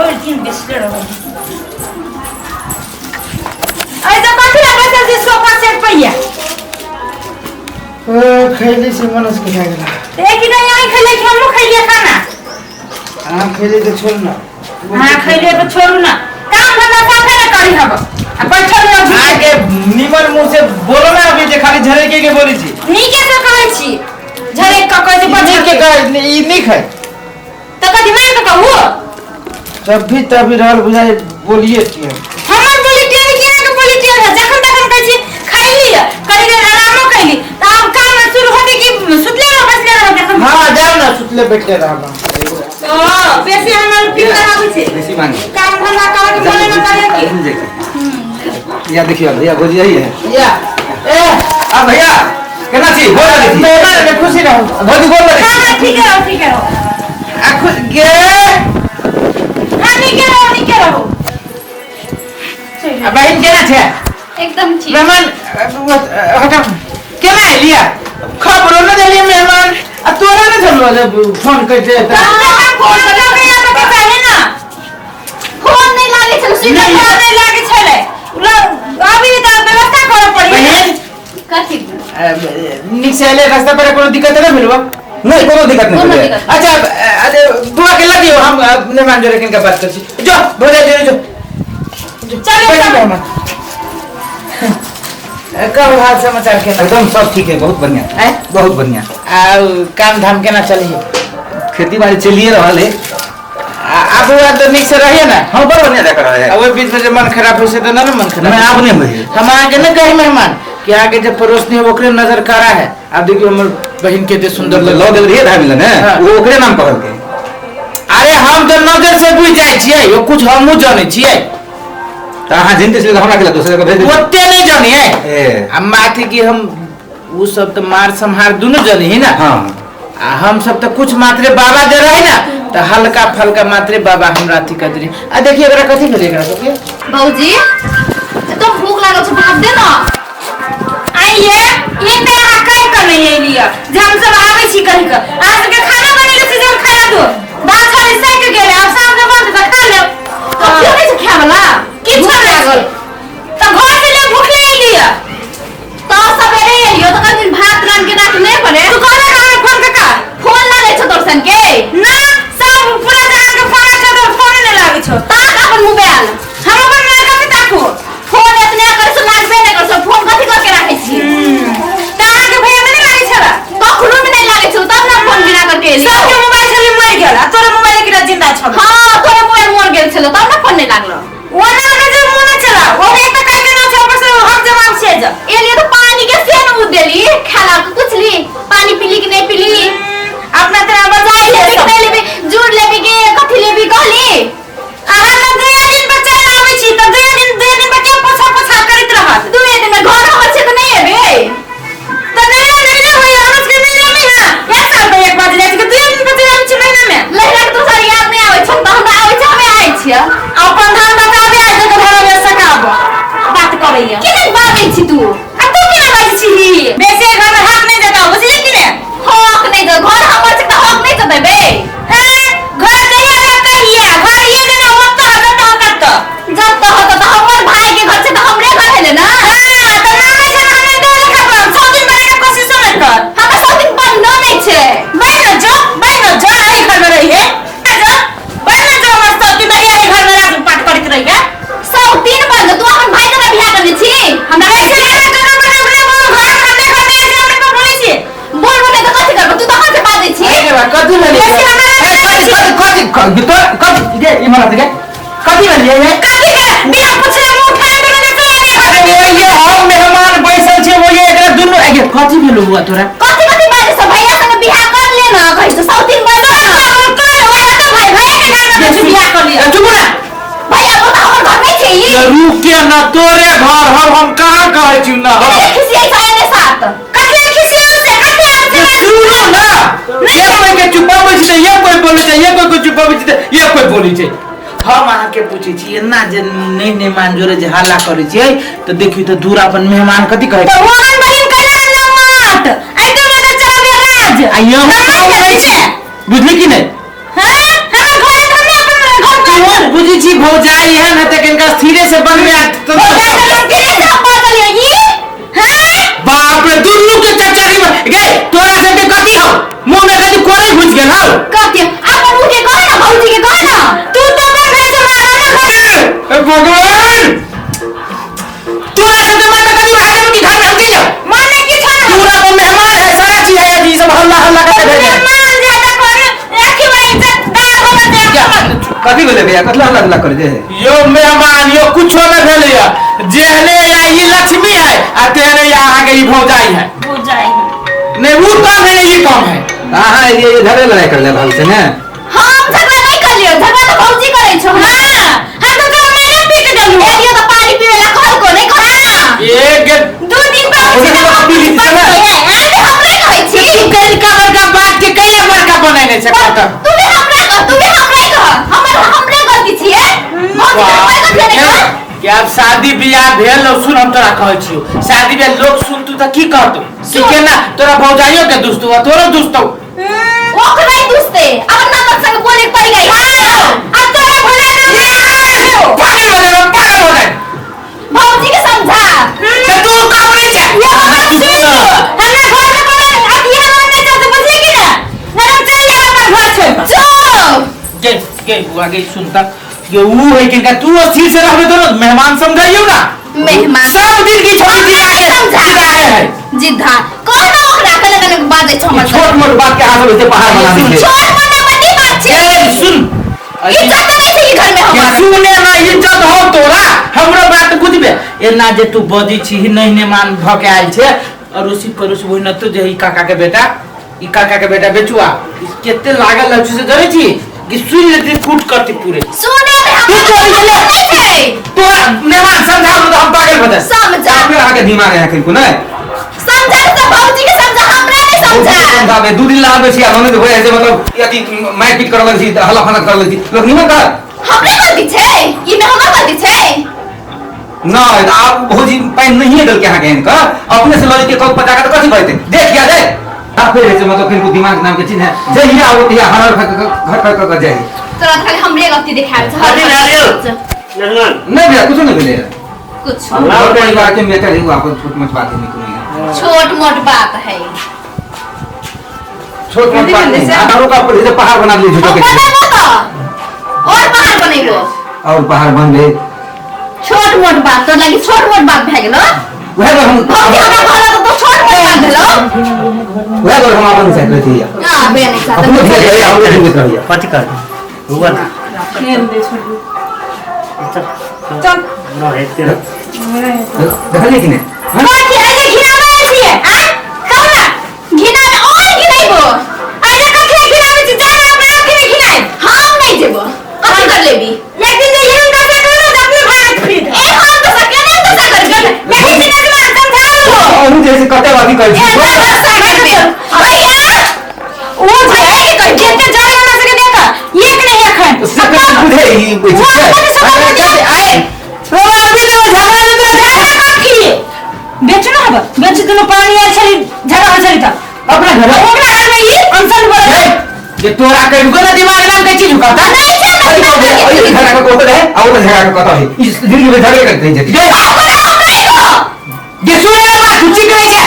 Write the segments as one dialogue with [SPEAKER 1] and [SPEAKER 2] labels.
[SPEAKER 1] भरि दिन बैसले रहबै। अरे तऽ कथी लए बैसल छी सोफा सेट पर ये?
[SPEAKER 2] खैली से मनस के भए गेला।
[SPEAKER 1] तऽ एक दिन अहीं खैले कि हमहूँ खैलियै खाना?
[SPEAKER 2] अहाँ खैली तऽ छोड़ू ना।
[SPEAKER 1] अहाँ खैलियै तऽ छोड़ू ना, काम धंधा साफे ने करी हब आ बैठल रहब।
[SPEAKER 2] अहाँके निमन मुंह से बोलो ना, अभी जे खाली झरे के बोलै छी।
[SPEAKER 1] नीके से कहै छी, झरे कऽ कहै छी।
[SPEAKER 2] नीक के कहै, ई नीक है?
[SPEAKER 1] तऽ कथी मारि कऽ कहू?
[SPEAKER 2] जब भी तभी रहल बुझाइ बोलिए छी।
[SPEAKER 1] हमर बोली टेढ़ कि अहाँके बोली टेढ़ है? जखन तखन कहै छी खैली, कनी देर आरामो कैली, तऽ आब काम शुरू होतै कि सुतले रह बैसले रहब जखन?
[SPEAKER 2] हाँ, जाओ ना, सुतले बैठले रहब।
[SPEAKER 1] ओ बेसी हमर पिता आबै छै।
[SPEAKER 3] बेसी मांगे।
[SPEAKER 1] काम धंधा करे के मने न करे की।
[SPEAKER 3] या देखियो भैया, भौजी यही है।
[SPEAKER 2] या ए।
[SPEAKER 3] आ भैया, केना छी? गोर लागै छी।
[SPEAKER 2] मेहमान ने खुशी रहू।
[SPEAKER 3] भौजी, गोर लागै
[SPEAKER 1] हाँ
[SPEAKER 3] छी।
[SPEAKER 1] हाँ, ठीक रहो, ठीक रहो।
[SPEAKER 2] आ खुश गे।
[SPEAKER 1] हाँ, नीके रहो, नीके रहो।
[SPEAKER 2] आ बहिन केना छै?
[SPEAKER 4] एकदम ठीक।
[SPEAKER 2] मेहमान हटाउ, केना एलियै? खबरो न देलियै मेहमान, आ तोरा ने छलौ जे फोन करते
[SPEAKER 1] तऽ हम फोन करबै तऽ चाही ना।
[SPEAKER 4] फोन नहि लागै छल सुनि।
[SPEAKER 1] नहि, फोन नहि लागै छलै। अभी तऽ व्यवस्था करऽ पड़ी।
[SPEAKER 2] बहिन।
[SPEAKER 4] कथी?
[SPEAKER 2] नीक से एले? रास्ता पर कोनो दिक्कत नहि भेलौ?
[SPEAKER 3] नहीं, कोनो दिक्कत नहीं
[SPEAKER 4] कोनो
[SPEAKER 3] भेलै।
[SPEAKER 4] दिक्कत।
[SPEAKER 2] अच्छा, अरे बुआ के लगियो, हम मेहमान जोरे किनका बात कर छी। जो भोजा जोरे जो।
[SPEAKER 1] चलो।
[SPEAKER 2] बैठू।
[SPEAKER 1] चलो।
[SPEAKER 2] मेहमान, कहू हाल समाचार केना?
[SPEAKER 3] एकदम सब ठीक है, बहुत बढ़िया।
[SPEAKER 2] हैं?
[SPEAKER 3] बहुत बढ़िया।
[SPEAKER 2] आ काम धाम केना चली?
[SPEAKER 3] खेती बाड़ी चलिए रहल है।
[SPEAKER 2] आ बुआ तो नीक से रहिए ना?
[SPEAKER 3] हाँ, बड़ बढ़िया जाकर रहे
[SPEAKER 2] आ
[SPEAKER 3] है।
[SPEAKER 2] ओहि बीच में जे मन खराब होइ छै तऽ ना ने मन खराब?
[SPEAKER 3] नहीं, आब नहीं होई।
[SPEAKER 2] हम अहाँके ने कही मेहमान कि अहाँके जे पड़ोसनी है ओकरे नजर करा है। आब देखियौ हमर बहिन के सुंदर
[SPEAKER 3] लऽ
[SPEAKER 2] लग
[SPEAKER 3] गेल रहियै धामी लग ने।
[SPEAKER 2] हाँ।
[SPEAKER 3] वो ओकरे नाम कहलकै।
[SPEAKER 2] अरे हम तऽ नजर से बुझि जाइ छियै, ओ कुछ हमहूँ जानै छियै।
[SPEAKER 3] तऽ अहाँ जिनते छलियै तऽ हमरा के दोसर के भेज देलियै।
[SPEAKER 2] ओते नहि जानियै।
[SPEAKER 3] ए।
[SPEAKER 2] आ माथी कि हम उ सब तऽ मार सम्हार दुनू जानी है ना।
[SPEAKER 3] हाँ।
[SPEAKER 2] आ हम सब तऽ कुछ मात्रे बाबा जे रहे ना तऽ हल्का फल्का मात्रे बाबा हमरा अथी कर देली। आ देखिए एकरा कथी भेलै एकरा सबके?
[SPEAKER 4] भौजी, एकदम भूख लागल छै, भात दे ना।
[SPEAKER 1] आइये ई तऽ अहाँ कहि कऽ नहि एलियै जे हम सब आबै छी कहि कऽ। अहाँ सबके खाना बनेले छी जे हम खाना दू? भात छाली सैक गेलै, आब साँझमे बनतै तऽ खा लेब।
[SPEAKER 4] तो क्यों नहीं छै खाय वाला?
[SPEAKER 1] किछो
[SPEAKER 4] भूख
[SPEAKER 1] नहि
[SPEAKER 4] लागल।
[SPEAKER 1] तऽ घर से ले भूखले एलियै।
[SPEAKER 4] तो सवेरे एलियो तऽ कल दिन भात रान के राख नहीं बने।
[SPEAKER 1] तू कहले कहाँ फोन के कर?
[SPEAKER 4] फोन लागै छौ तोर सन के?
[SPEAKER 1] ना, सब पूरा जहान के फोन छै तऽ फोन नहि लागै छौ।
[SPEAKER 4] ताक अपन मोबाइल।
[SPEAKER 1] हम अपन मोबाइल कथी ताकू?
[SPEAKER 4] फोन एतने करे से लागबे नहीं कर छौ, फोन कथी करके राखै छी?
[SPEAKER 1] तऽ अहाँके भैया नहि लागै छला?
[SPEAKER 4] कखनो भी नहीं लागै छौ तब ना फोन बिना करके एलियो।
[SPEAKER 1] सबके मोबाइल छलै मरि गेल आ तोरे मोबाइल एकटा जिंदा छल।
[SPEAKER 4] हाँ, तोरे मोबाइल मर गेल छलो तब ना फोन नहीं लागलो।
[SPEAKER 1] ओना ओना जे मुँह नहि चला ओ एक तऽ कहि के ना छै, ऊपर से हम जवाब से जा।
[SPEAKER 4] एलियो तो पानी के से न देली, खाला के पूछली पानी पीली कि नहीं पीली।
[SPEAKER 1] अपना तेरा बजाई
[SPEAKER 4] लेबी
[SPEAKER 1] ले
[SPEAKER 4] कि नहीं लेबी, जूड़ लेबी कि कथी लेबी कहली।
[SPEAKER 1] अहाँ तऽ दुए दिन पर चलि आबै छी तऽ दुए दिन पर के पोछा पोछा करैत रहत?
[SPEAKER 4] दुए दिन में घर हमर छै तऽ नहीं एबे।
[SPEAKER 1] तऽ नहि नहि नहि होइए, हमरा सबके नहि नहि ना एक साल पर एक बार जाइ छी कि दुए दिन पर चलि आबै छी महीना में।
[SPEAKER 4] लहिरा के दोसर याद नहीं आबै छौ तऽ हमरा आबै छै, हमे आबै छियै।
[SPEAKER 1] अपन धान बताबे आ जगह घर में सकाब बात करैया।
[SPEAKER 4] केना बाजै छी तू?
[SPEAKER 1] आ तू केना बाजै छी? बेसी घर में हाथ नहि देता, बुझली कि ने?
[SPEAKER 4] हक नहीं दे, घर हमर छै तऽ हक नहीं देबै बे।
[SPEAKER 1] हैं, घर जहिया रहत तहिया घर ये जेना ओतऽ जतऽ ततऽ।
[SPEAKER 4] जब तऽ होतऽ तऽ हमर भाई के घर छै तऽ हमरे घर हेले ना।
[SPEAKER 1] हाँ, तऽ नामे छै, नामे दे लेखा पर 100 दिन बने के कोशिशो नहि कर।
[SPEAKER 4] हमरा सब दिन बंद नहीं छै।
[SPEAKER 1] बैठ जो, बैठ जो, एही घर में रहिए जो, बैठ जो, हमर सब दिन एही घर में राज पाठ करैत रहिए।
[SPEAKER 4] सब दिन बंद, तू अपन भाई के बियाह करने छी हमरा?
[SPEAKER 1] बेसी अहाँ जगह पर अपने बोल, घर हमरे घर में आके हमरे पर बोलै छी।
[SPEAKER 4] बोलबो नहीं तऽ कथी करबो? तू तखन से बाजै छी।
[SPEAKER 2] अरे बा, कथी भेलै?
[SPEAKER 1] बेसी हमरा
[SPEAKER 3] ए, कथी कथी कथी तोरा कथी गे इमहर आते गे,
[SPEAKER 2] कथी भेलै ये?
[SPEAKER 1] कथी के बिना पुछले मुंह उठा देने के चल आबे।
[SPEAKER 2] अरे ओ ये हम मेहमान बैसल छै, ओ ये एकरा दुनू आगे कथी भेलौ बुआ तोरा?
[SPEAKER 4] कथी कथी बाजै छ? भैया संगे बियाह कर ले ना, कहै छ सब दिन बंद ना।
[SPEAKER 1] कर ओए तो भाई भाई के घर में तो बियाह कर लिया।
[SPEAKER 2] चुप ना।
[SPEAKER 4] भैया, वो तऽ हमर घर नहीं छै ई।
[SPEAKER 2] रुक के ना, तोरे घर हम कहाँ कहै छी ना हम।
[SPEAKER 4] केना खिसियाइ छ एने साथ?
[SPEAKER 1] कथी खिसियाउ से? कथी आबै छै?
[SPEAKER 2] सुनू ना, ये कोई के चुपाबै छै, ये कोई बोलै छै, ये कोई के चुपाबै छै, ये कोई बोलै छै। हम अहाँके पूछै छी, एना जे नहि नहि मान जोरे जे हल्ला करै छियै तऽ देखियौ तऽ दूर अपन मेहमान कथी कहै?
[SPEAKER 1] तऽ ओहन बहिन कैला न मत ऐते में तऽ चलबे राज।
[SPEAKER 2] आ यहाँ
[SPEAKER 1] हम
[SPEAKER 2] हम
[SPEAKER 1] नहि
[SPEAKER 2] नहि
[SPEAKER 1] छी।
[SPEAKER 2] छी, बुझली कि नहि?
[SPEAKER 1] हाँ, हमरा घर हम अपन घर।
[SPEAKER 2] बुझै छी भौजाई एहन हेतै कि इनका स्थिरे से बनबे आत तो
[SPEAKER 4] भौजाई के हम धीरे से हम बाजलियो ई हां
[SPEAKER 2] बाप रे दुनू के चर्चा की गे तोरा सबके कथी हौ मुंह में कथी कोरे घुस गेल हौ
[SPEAKER 4] कथी अपन मुंह के कह ना भौजी के कह ना
[SPEAKER 1] तू तो अपन घर से मारा ना घर
[SPEAKER 2] हे भगवान तोरा सबके मन में कथी भागल की घर में हम गइयो
[SPEAKER 1] माने की छन
[SPEAKER 2] पूरा वो मेहमान है सारा चीज है जी सब हल्ला हल्ला करते रह जाए
[SPEAKER 1] मेहमान ज्यादा कर राखी वाली इज्जत दार होगा दे
[SPEAKER 3] कथी भेलै भैया कथला हल्ला गुल्ला करै जे
[SPEAKER 2] यो मेहमान यो कुछो न भेलै या जेहने या ई लक्ष्मी है आ तेहने या अहाँके ई भौजाई है
[SPEAKER 1] भौजाई
[SPEAKER 2] नहीं वो कम है नहीं ई कम है
[SPEAKER 3] अहाँ एलियै झगड़े लड़ाइ करै लए भाभी से ने
[SPEAKER 4] हम झगड़ा नहीं करलियो झगड़ा तो भौजी करै छौ
[SPEAKER 1] हां हम तो तोरा मारे पीट देलु
[SPEAKER 4] एलियो तो पानी पीवे ला कहल को नहीं कहल
[SPEAKER 2] एक
[SPEAKER 4] दू दिन बाद
[SPEAKER 3] ओकरा तो पी ली छै ने।
[SPEAKER 4] आगे हम नहीं कहै छी
[SPEAKER 2] तू कल का बड़का बात के कैला बड़का बनेने छै कहता
[SPEAKER 4] तू भी हमरा कह तू भी हमरा कह हमर हमरे गलती छियै भौजी के कोई गलती नहीं कह
[SPEAKER 2] कि आब शादी बियाह भेल और सुन हम तोरा कहै छियौ शादी बियाह लोग सुनतू तऽ की कहतौ कि केना तोरा भौजाइयो के दुस्तौ आ तोरो दुस्तौ
[SPEAKER 4] ओकरा ही दुसते अपन ननद संग बोले के पड़ गई
[SPEAKER 1] हां अब तोरा भोला ना
[SPEAKER 2] पागल हो जाए पागल हो जाए
[SPEAKER 4] भौजी के समझा
[SPEAKER 2] तऽ तू काम नहीं छै
[SPEAKER 1] ये हमरा सुन हमरा घर में कोनो अथी हमरा नहीं चलते बुझली कि ना ना हम चल जाए अपन घर छोड़ के।
[SPEAKER 4] चुप
[SPEAKER 2] गे गे बुआ गे सुनता ये ऊ है किनका तू अस्थिर से रहबे तो ना मेहमान समझाइयो ना
[SPEAKER 4] मेहमान
[SPEAKER 2] सब दिन की छोड़ी दी आगे
[SPEAKER 4] समझा।
[SPEAKER 2] सीधा है
[SPEAKER 4] जिद्दा कौन ओकरा कने कने बाजै छौ हमर
[SPEAKER 3] छोट मोट बात के अहाँ सब एते पहाड़ बना दै छियै
[SPEAKER 4] छोट मोट बड़ी बात छै
[SPEAKER 2] ए सुन
[SPEAKER 4] इज्जत नहीं छै ई घर में हमर
[SPEAKER 2] सुने ना इज्जत हो तोरा हमरो बात बुझबे एना जे तू बजै छी नहीं नहीं मान भ के आयल छे अड़ोसी पड़ोसी वही न तो जे ई काका के बेटा ई काका के बेटा बेचुआ ई केते लागल रहै छै से जनै छी कि सुन लेती कूट करती पूरे
[SPEAKER 4] सुने में
[SPEAKER 2] तू
[SPEAKER 4] हमर
[SPEAKER 2] चोरी
[SPEAKER 4] नहीं
[SPEAKER 2] केले
[SPEAKER 4] छै
[SPEAKER 2] तोरा मेहमान समझाउ तऽ हम पागल भऽ जाए
[SPEAKER 4] समझा
[SPEAKER 3] अपने अहाँके दिमाग है किनको नहि
[SPEAKER 4] समझा तो भौजी के समझा हमरा नहीं समझा
[SPEAKER 3] समझाबे दू दिन ला आबै छी आ ननद होइ छै मतलब अथी मारि पीट करऽ लगै छी हल्ला फल्ला करऽ लगै छी लोक निमन कहत
[SPEAKER 4] हमरे गलती छै ई में हमर गलती छै
[SPEAKER 3] नहि तऽ आब भौजी पानि नहिए देलकै अहाँके आनि कऽ अपने से लऽ जेतै कल पटा कऽ तऽ कथी भऽ जेतै देख किया जाय आ फेर होइ छै मतलब किनको दिमाग नामके चीज है जहिया आबो तहिया हर हर घर घर कऽ जाइ
[SPEAKER 4] तोरा खाली हमरे गलती देखाबै छै
[SPEAKER 5] अरे नारियल मेहमान
[SPEAKER 3] नहि भैया कुछो नहि भेलै
[SPEAKER 4] कुछ
[SPEAKER 3] घर परिवार के मैटर है वो अपन छोट मोट बात है नहीं कोनो है
[SPEAKER 4] छोट मोट बात है
[SPEAKER 3] छोट मोट बात नहीं आधारों का ऊपर जैसे पहाड़ बना लिए झूठो
[SPEAKER 4] हम
[SPEAKER 3] के
[SPEAKER 4] बनेबो तो और पहाड़ बनेबो
[SPEAKER 3] और पहाड़ बन गए
[SPEAKER 4] छोट मोट बात तोर लागी छोट मोट बात भए गेलो
[SPEAKER 3] वह तो हम
[SPEAKER 4] भौजी हमरा कहला तो छोट मोट बात भेलो
[SPEAKER 3] वह तो हम अपन साइड रहती है
[SPEAKER 4] हां बे नहीं
[SPEAKER 3] अपनो
[SPEAKER 4] चाहता
[SPEAKER 3] भेज रही हम नहीं रही है
[SPEAKER 5] कथी कर हुआ
[SPEAKER 1] चल
[SPEAKER 5] न हेते
[SPEAKER 3] देखलिए कि नहीं
[SPEAKER 1] कथी अरे घिनाबै छियै आ कहू ना
[SPEAKER 4] घिना में और घिनैबो
[SPEAKER 1] अरे कथी घिनाबै छी जा ना अपना आँखि में घिनाइ
[SPEAKER 4] हम नहीं जेबो कथी कर लेबी
[SPEAKER 1] एक दिन जे एहन दशा करबो तऽ अपने भागत फिर
[SPEAKER 4] ए हम दशा केना दशा करबी
[SPEAKER 1] देखै छी ना तुम्हारा समझाओ
[SPEAKER 3] अहू जैसे कते बाती करै छी
[SPEAKER 4] ए दशा करबी भैया
[SPEAKER 1] ओ जे जते जरे हमरा सबके देख एक नहीं एखन
[SPEAKER 3] से कते बुझे ई
[SPEAKER 1] वो अपन से समझ
[SPEAKER 2] आए तोरा अभी ले झगड़ा नहीं तोरा
[SPEAKER 1] झगड़ा कथी बेचू ना हब बेचू दुनू पानी आयल छली झगड़ा होइ छली तऽ
[SPEAKER 2] अपना घर
[SPEAKER 1] ओकरा घर में ई अनसन बोले
[SPEAKER 2] जे तोरा कहिको ना दिमाग नाम के चीज हुकाता
[SPEAKER 4] नहीं छै
[SPEAKER 3] अरे
[SPEAKER 4] हमरा
[SPEAKER 3] बाप रे, अरे झगड़ा के कोत रहे आ ओ झगड़ा के कत है ई जिंदगी में झगड़े करते रही
[SPEAKER 2] जे जे सुने ना बात रुचि करै छै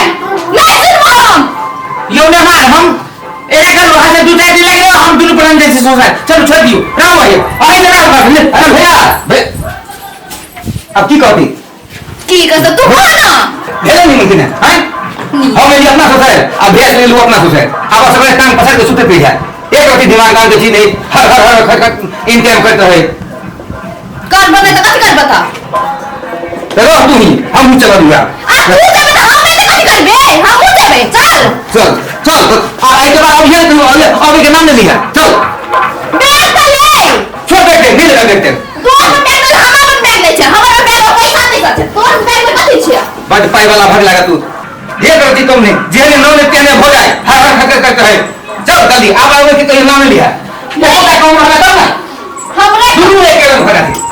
[SPEAKER 4] नहीं सुनबो हम
[SPEAKER 2] यो मेहमान हम एना करू अहाँ से दू चारि दिन लागि रहू, हम दुनू प्राण जाइ छी ससुराल चलू छोड़ि दियौ रहू अहिए अहीं ने रहू बस ले
[SPEAKER 3] अरे भैया अब की कहती
[SPEAKER 4] की कहत तू कह ना
[SPEAKER 3] भेलै नहीं कि नहीं हैं हम एली अपना सोसाइल आ भैया से लेलू अपना सोसाइल आब सबरे टांग पसार के सुते पी जाए एक रति दिमाग नाम के चीज नहीं हर हर हर खर खर इंतजाम करते रहे
[SPEAKER 4] कर बने तो कथी कर बता
[SPEAKER 3] तो रह तू ही हम चला दूंगा
[SPEAKER 4] आ तू जेबे त हम नहीं कथी करबे हमहू जेबे चल
[SPEAKER 3] चल चल तो आ के बाद अब ये तू अभी के नाम नहीं लिया चल
[SPEAKER 4] बैग त ले
[SPEAKER 3] छोड़ देखते नहीं लगा देखते
[SPEAKER 4] तू अपन बैग ले हम अपन बैग ले छै हमर बैग में पैसा नहीं छै तोर बैग में कथी छै
[SPEAKER 3] बड पाई वाला भग लगा तू एक रति कम नहीं जेने नाम लेते हैं हो जाए हर हर खर करते रहे चल जल्दी अब आवे कि कहीं नाम नहीं लिया तो का कौन रहना तब ना
[SPEAKER 4] हमरे
[SPEAKER 3] दुनू एक रंग भगा दी